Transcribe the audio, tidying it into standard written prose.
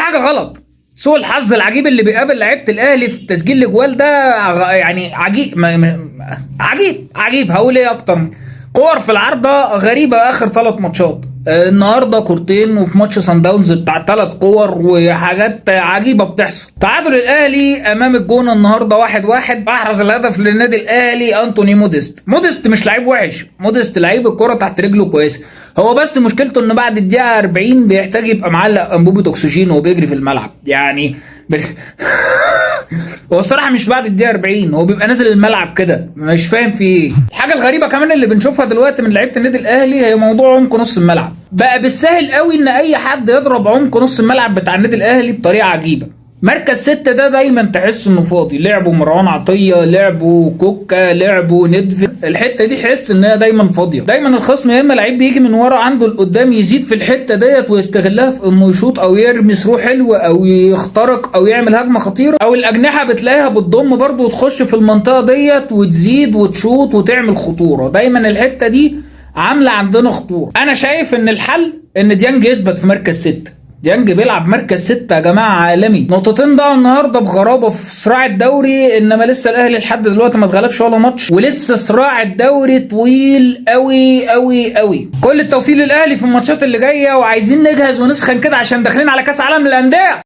حاجة غلط. سوء الحظ العجيب اللي بيقابل لعيبة الاهلي في تسجيل الاجوال ده يعني عجيب، عجيب عجيب. هقول ايه اكتر؟ كور في العارضة غريبة اخر 3 ماتشات، النهارده كورتين، وفي ماتش سان داونز بتاع 3 كور وحاجات عجيبة بتحصل. تعادل الاهلي امام الجونه النهارده 1-1، احرز الهدف للنادي الاهلي انتوني موديست. موديست مش لعيب وحش، موديست لعيب الكره تحت رجله كويسة، هو بس مشكلته انه بعد الدقيقة 40 بيحتاج يبقى معلق انبوبة اكسجين وهو بيجري في الملعب. يعني هو الصراحة مش بعد الدقيقة 40، هو بيبقى نازل الملعب كده مش فاهم في ايه. الحاجة الغريبة كمان اللي بنشوفها دلوقتي من لعيبة النادي الاهلي هي موضوع عمق نص الملعب. بقى بالسهل قوي ان اي حد يضرب عمق نص الملعب بتاع النادي الاهلي بطريقة عجيبة. مركز 6 ده دايما تحس انه فاضي، لعبوا مروان عطيه، لعبوا كوكا، لعبوا ندفي، الحتة دي تحس انها دايما فاضية. دايما الخصم يا اما لعيب بيجي من ورا عنده لقدام يزيد في الحتة ديت ويستغلها في انه يشوط او يرمي through حلو او يخترق او يعمل هجمة خطيرة، او الاجنحة بتلاقيها بتضم برضه وتخش في المنطقة ديت وتزيد وتشوط وتعمل خطورة. دايما الحتة دي عامله عندنا خطورة. انا شايف ان الحل ان ديانج يثبت في مركز 6. ديانج بيلعب مركز 6 يا جماعة عالمي. نقطتين ضاعوا النهارده بغرابة في صراع الدوري، انما لسه الاهلي لحد دلوقتي ما اتغلبش ولا ماتش، ولسه صراع الدوري طويل قوي قوي قوي. كل التوفيق للاهلي في الماتشات اللي جاية، وعايزين نجهز ونسخن كده عشان داخلين على كاس عالم للاندية.